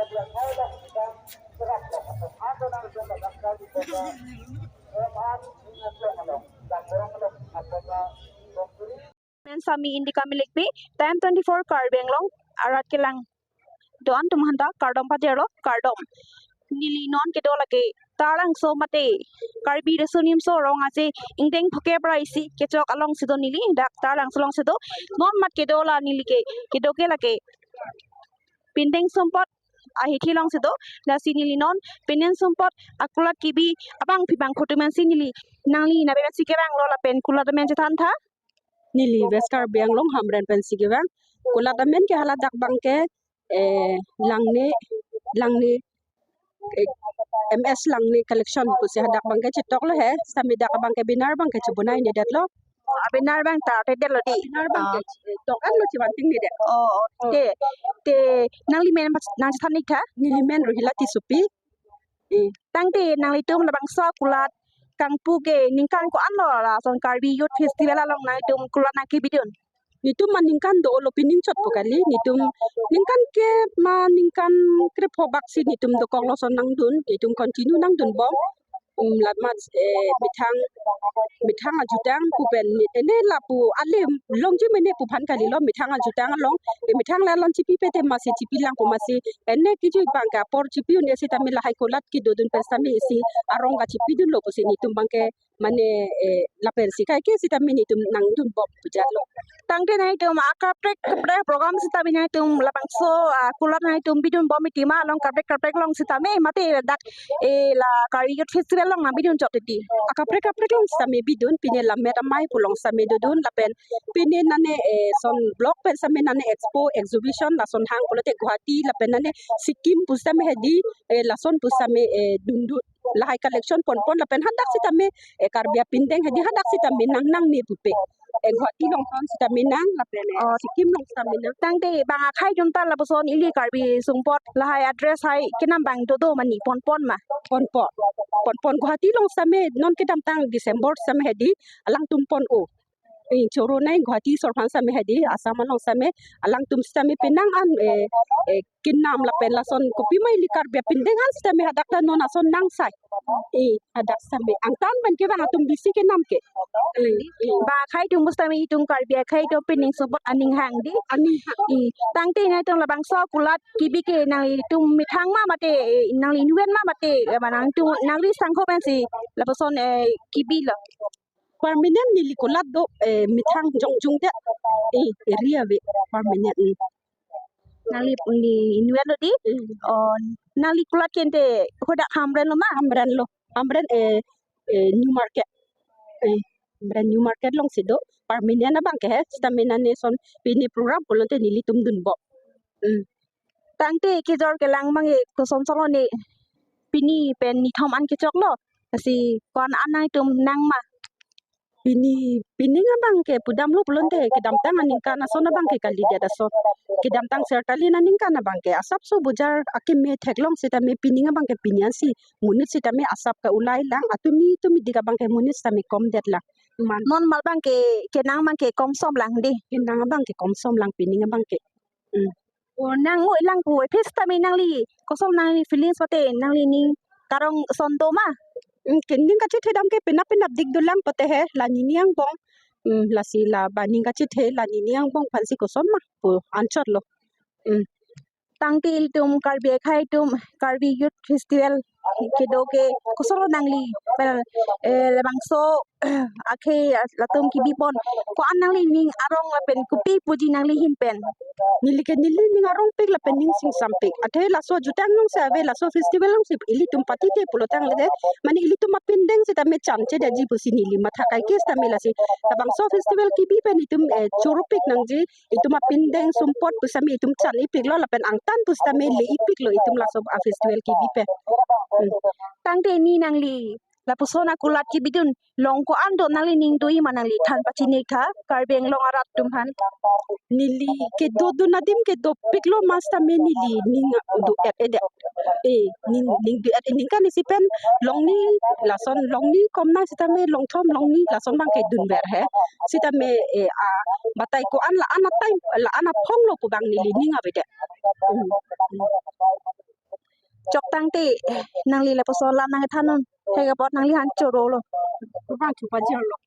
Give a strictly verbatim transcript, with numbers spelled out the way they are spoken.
Men Sami Indika Milikpi, Time twenty-four Karbi Anglong arat kelang do-an atum aphanta kardom pajirlo, kardom. Neli non kedo lake Taralangso mate Karbi Riso Nimso Rong Aje ingdeng phongokep ra isi kechok alongsi do neli, dak Taralangso alongsi do. Non mat kedo la neli ke kedo ke lake pindeng sumpot ahithi alongsi do. Lasi neli non pindeng sumpot akulat kebi abangpi abangphu atum ensi neli nangli nave pensi kevanglo lapen kulat amen chethan tha. Neli West Karbi Anglong Hamren pensi kevang. Kulat amen ke hala dak abangke, eh, Langne, Langne, eh, M S Langne Collection pusi hadak abangke chetoklo he, sami dak abangke banner abangke chibonai-nedetlo. Oh, banner abang tartedetlo dei. Banner abangke, ah, eh, tok-anlo chivan ting-nedet. Oh, oh. Oh. Te, te nangli men pas nangchethan-ik tha? Neli men Rohila Tissopi. Eh. Tangte nanglitum labangso kulat kangpu ke ningkan ko-anlo lason Karbi Youth Festival along nanglitum kulat nangkebidun? Netum ma ningkan dolo, pining chot pu kali, netum ningkan kep ma ningkan krepho baksi netum dokoklo lason nangdun, netum continue nangdunbom. Um, lamat, eh, methang, methang ajutang pu pen, ene lapu alim longji mene pu aphan kalilo, methang ajutang along, eh, methang la alon chipipe te masi chipilang pu masi, ene kejui abangke apor chipi-un-e sitame lahai kulat kedodun pen sitame isi arong kachipidunlo pusi netum abangke mane, eh, lapensi kaike sitame netum nangdunbom pu jatlo. Tangte nanglitum akaprek kaprek program sitame nanglitum labangso, ah, kulat nanglitum bidunbom mati ma along kaprek kaprek along sitame mate dak, eh, la Karbi Youth Festival along nangbidun chot titi? Akaprek kaprek along sitame bidun, pine Lammet Amei pu along sitame dodun lapen pine nane, eh, son block pen sitame nane expo exhibition lason hang pulote Guwahati lapen nane Sikkim pu sitame hedi, eh, lason pu sitame, eh, dundun. Lahai collection ponpon lapen hadak sitame, eh, Karbi apindeng hedi hadak sitame nang nangne pupe. Eh, Guwahati along aphan sitame nang lapen, eh, oh, Sikkim along sitame nang. Tangte bang akhei atum ta lapuson ili Karbi sumpot lahai adress hai kenam abang dodo mane ponpon ma? Ponpon. Ponpon Guwahati along sitame non kedamtang December sitame hedi alangtum pon-o. Eh, choro nai Guwahati asor aphan sitame hedi, Assam along sitame, alangtum sitame penang an, eh, eh, kenam lapen lason kopima ili Karbi apindeng an sitame hadak ta non ason nangsai. Eh, hadak sitame angtan pen kevang atum bisi kenam ke. Eh, eh. Bang akhei atum pu sitame itum Karbi akhei atum pindeng sumpot aning hang dei. Aning hang. Eh, tangte nanglitum labangso kulat kebi ke nanglitum methang ma mate, eh, nangli inutvet ma mate, eh, ma nangtum nangli sangho pensi lapuson, eh, kebilo? Permanent neli kulat do, eh, methang jongjung te, eh, area ave permanent, mm. Nangli, neli inutvetlo dei? Mm. Oh, nangli kulat ke ante hadak Hamren lo ma? Hamren lo. Hamren, eh, eh, New Market. Eh, Hamren New Market alongsi do. Permanent abangke he, sitame nane son pine program pulote nelitum dunbom. Mm. Tangte kejor kelang abangke koson solo ne, pini pen nithom an kechoklo. Lasi ko-an an nanglitum nang ma? Pini, pining abangke pudamlo pulote kedamtang aningkan ason abangke kalidet ason. Kedamtang sirkali aningkan abangke asapso bojar akeme theklong sitame pining abangke pini ansi monit sitame asap ke-ulai lang, atumi tumi dik abangke monit sitame komdet lang. Man. Non mal abangke kenang abangke komsom lang dei. Kenang abangke komsom lang pining abangke. Hmm. Oh, nang-o-ik lang pu, eh, first time nangli, koson nangli feelings mate nangli ning karong ason do ma? Hmm, ke ning kachethe dam ke penap penap dik dolang pute he, la nini angbong. Hmm, lasi la ba ning kachethe, la nini angbong aphansi koson ma pu anchotlo. Hmm. Tangte ilitum Karbi akhei atum Karbi Youth Festival kedo ke kosonlo nangli, pen, eh, labangso akhei latum kebipon, ko-an nangli ning arong lapen kopi puji nangli ahin pen? Neli ke neli ning arongpik lapen ning singsampik. Athe laso ajutang alongsi ave, laso festival alongsi ilitum patite pulo tangte, mane ilitum apindeng sitame chan chedetji pusi neli matha kaike sitame lasi labangso festival kebi pen itum, eh, choropik nangji, itum apindeng sumpot pu sitame itum chan-ipiklo lapen angtan pu sitame le-ipiklo itum laso a-festival kebi pen. Hmm. Tangte ni nangli lapuson akulat kebidun along ko-an do nangli ning do-ik ma, nangli than pachini tha Karbi Anglong arat atum aphan? Neli kedodun adim kedopiklo ma sitame neli ning do-et-edet. Eh, ning, ning do-et, ningkan isi pen longni, lason longni komna sitame longthom longni lason abangke dunver he. Sitame, eh, a, batai ko-an la-an a-time, la-an aphonglo pu abang neli ning avedet. Hmm. Hmm. chok tangte, eh, nangli lapuson alam nangthannon. Thek apot nangli han choro lo. Bang chupa jor lo.